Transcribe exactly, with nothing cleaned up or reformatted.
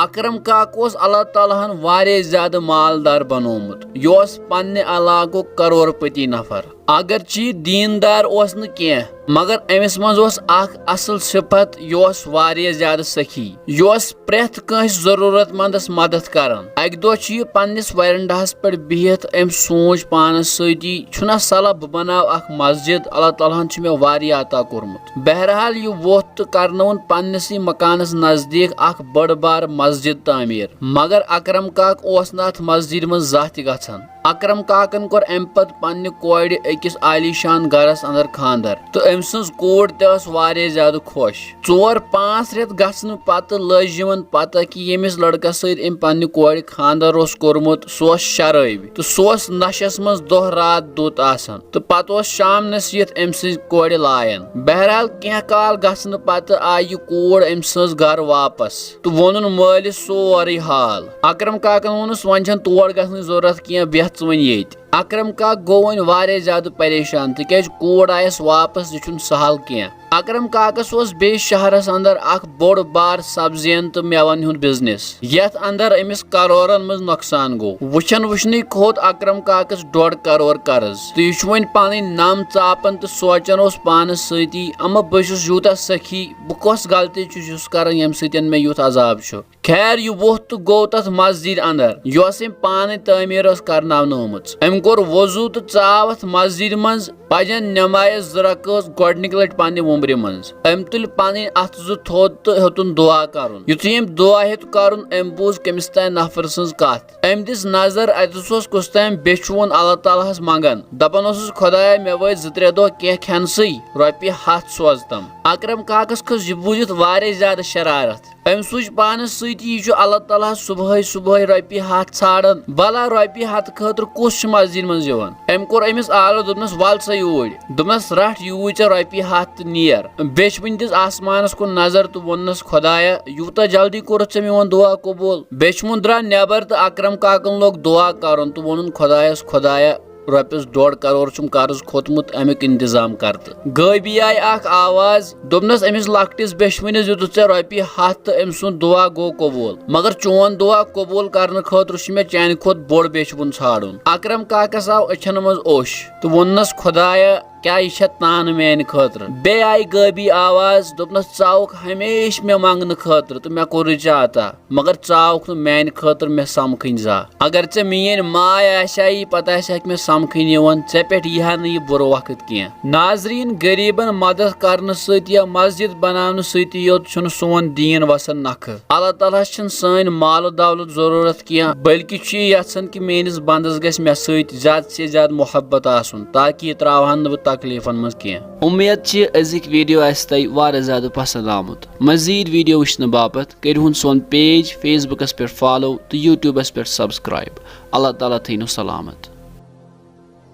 اکرم کاک اوس اللہ تعالیٰ ہن واریاہ زیادٕ مالدار بنومُت۔ یہِ اوس پننہِ علاقُک کرور پتی نفر۔ اگرچہِ یہِ دیٖندار اوس نہٕ کینٛہہ، مگر أمِس منٛز اوس اکھ اصل صفت، یہِ اوس واریاہ زیادٕ سخی۔ یہِ اوس پرٛٮ۪تھ کٲنٛسہِ ضروٗرت مندس مدد کران۔ اکہِ دۄہ چھُ یہِ پننِس ورنڈاہس پٮ۪ٹھ بِہِتھ، أمۍ سوٗنٛچ پانس سۭتی، چھُنہ صلح بہٕ بناو اکھ مسجد، اللہ تعالیٰ ہن چھُ مےٚ واریاہ عطا کوٚرمُت۔ بہرحال، یہِ ووٚتھ تہٕ کرنووُن پننِسٕے مکانس نزدیٖک اکھ بٔڑ بار مسجد تعمیٖر۔ مگر اکرم کاک اوس نہٕ اتھ مسجدِ منٛز زانٛہہ تہِ گژھان۔ اکرم کاکن کوٚر امہِ پتہٕ پننہِ کورِ أکِس عالیشان گرس اندر خانٛدر، تہٕ أمۍ سٕنٛز کوٗر تہِ ٲس واریاہ زیادٕ خۄش۔ ژور پانٛژھ رٮ۪تھ گژھنہٕ پتہٕ لٔج یِمن پتہ کہِ ییٚمِس لڑکس سۭتۍ أمۍ پننہِ کورِ خانٛدر اوس کوٚرمُت، سُہ اوس شرٲبۍ تہٕ سُہ اوس نشس منٛز دۄہ راتھ دوٚت آسان۔ تہٕ پتہٕ اوس شامنس یِتھ أمۍ سٕنٛزِ کورِ لایان۔ بہرحال، کینٛہہ کال گژھنہٕ پتہٕ آیہِ یہِ کوٗر أمۍ سٕنٛز گرٕ واپس تہٕ ووٚنُن مٲلِس سورُے حال۔ اکرم کاکن ووٚنُس، "وۄنۍ چھنہٕ تور گژھنٕچ ضروٗرت کینٛہہ، بیٚہہ ژٕ وۄنۍ ییٚتہِ۔" اکرم کاک گوٚو وۄنۍ واریاہ زیادٕ پریشان، تِکیازِ کوٗر آیس واپس، یہِ چھُنہٕ سہل کینٛہہ۔ اکرم کاکس اوس بیٚیِس شہرس اندر اکھ بوٚڑ بار سبزین تہٕ مٮ۪ون ہُنٛد بزنس، یتھ اندر أمِس کرورن منٛز نۄقصان گوٚو۔ وٕچھن وٕچھنٕے کھوٚت اکرم کاکس ڈۄڈ کرور قرض، تہٕ یہِ چھُ وۄنۍ پنٕنۍ نم ژاپان تہٕ سونٛچان اوس پانس سۭتی، "اما بہٕ چھُس یوٗتاہ سخی، بہٕ کۄس غلطی چھُس یُس کران، ییٚمہِ سۭتۍ مےٚ یُتھ عذاب چھُ؟" خیر، یہِ ووٚتھ تہٕ گوٚو تتھ مسجدِ اندر، یۄس أمۍ پانے تعمیٖر ٲس کرناونٲومٕژ۔ أمۍ کوٚر وضو تہٕ ژاو اتھ مسجدِ منٛز پجن نمایہِ زٕ رکٲژ گۄڈنِکہِ لٹہِ پننہِ وُمرِ منٛز۔ أمۍ تُلۍ پنٕنۍ اتھٕ زٕ تھوٚد تہٕ ہیوٚتُن دُعا کرُن۔ یُتھُے أمۍ دُعا ہیوٚت کرُن، أمۍ بوٗز کٔمِس تام نفرٕ سٕنٛز کتھ۔ أمۍ دِژ نظر، اتٮ۪س اوس کُس تام بیچھِ وُن اللہ تعالیٰ ہس منگان۔ دپان اوسُس، "خۄدایا، مےٚ وٲتۍ زٕ ترٛےٚ دۄہ کینٛہہ کھٮ۪نسٕے، رۄپیہِ ہتھ سوزتم۔" اکرم کاکس کھٔژ یہِ بوٗزِتھ واریاہ زیادٕ شرارت۔ أمۍ سوٗنٛچ پانس سۭتی، "یہِ چھُ اللہ تعالیٰ ہس صبحٲے صبحٲے رۄپیہِ ہتھ ژھانٛڈان۔ بلا رۄپیہِ ہتہٕ خٲطرٕ کُس چھُ مسجدِ منٛز یِوان؟" أمۍ کوٚر أمِس آلو، دوٚپنس، "ول سا یوٗرۍ۔" دوٚپنس، "رٹھ یوٗرۍ ژےٚ رۄپیہِ ہتھ تہٕ نیر۔" بیچھِ وُنہِ دِژ آسمانس کُن نظر تہٕ ووٚننس، "خۄدایا، یوٗتاہ جلدی کوٚرُتھ ژےٚ میون دُعا قبوٗل؟" بیچھِ وُن درٛاو نٮ۪بر تہٕ اکرم کاکن لوگ دُعا کرُن تہٕ ووٚنُن خۄدایس، "خۄدایا، رۄپیس ڈۄڈ کرور چھُم قرض کھوٚتمُت، امیُک انتظام کر تہٕ۔" غٲبی آیہِ اکھ آواز، دوٚپنس، "أمِس لۄکٹِس بیچھِ وُنِس دیُتُتھ ژےٚ رۄپیہِ ہتھ تہٕ أمۍ سُنٛد دُعا گوٚو قبوٗل، مگر چون دُعا قبوٗل کرنہٕ خٲطرٕ چھُ مےٚ چانہِ کھۄتہٕ بوٚڑ بیچھِ وُن ژھانٛڈُن۔" اکرم کاکس آو أچھن منٛز اوٚش تہٕ ووٚننس، "خۄدایا، کیٛاہ یہِ چھےٚ تانہٕ میانہِ خٲطرٕ؟" بیٚیہِ آیہِ غٲبی آواز، دوٚپنس، "ژٕ آوُکھ ہمیشہِ مےٚ منٛگنہٕ خٲطرٕ تہٕ مےٚ کوٚرُے ژےٚ عطا، مگر ژٕ آوُکھ نہٕ میانہِ خٲطرٕ مےٚ سمکھٕنۍ زانٛہہ۔ اگر ژےٚ میٲنۍ ماے آسہِ ہا، یہِ پتہٕ آسہِ ہا کہِ مےٚ سمکھٕنۍ یِوان، ژےٚ پٮ۪ٹھ یی ہا نہٕ یہِ بُرٕ وقت کینٛہہ۔" ناظریٖن، غریٖبن مدد کرنہٕ سۭتۍ یا مسجد بناونہٕ سۭتی یوت چھُنہٕ سون دیٖن وسان نکھٕ۔ اللہ تعالیٰ ہس چھِنہٕ سٲنۍ مال و دولت ضروٗرت کینٛہہ، بلکہِ چھُ یہِ یژھان کہِ میٲنِس بندس گژھِ مےٚ سۭتۍ زیادٕ سے زیادٕ محبت آسُن، تاکہِ یہِ تراوہن نہٕ بہٕ تکلیفن منٛز کینٛہہ۔ اُمید چھِ أزِکۍ ویڈیو آسہِ تۄہہِ واریاہ زیادٕ پسند آمُت۔ مزید ویڈیو وٕچھنہٕ باپتھ کٔرِہُن سون پیج فیس بُکس پٮ۪ٹھ فالو تہٕ یوٗٹیوٗبس پٮ۪ٹھ سبسکرائب۔ اللہ تعالیٰ تھٲینو سلامت۔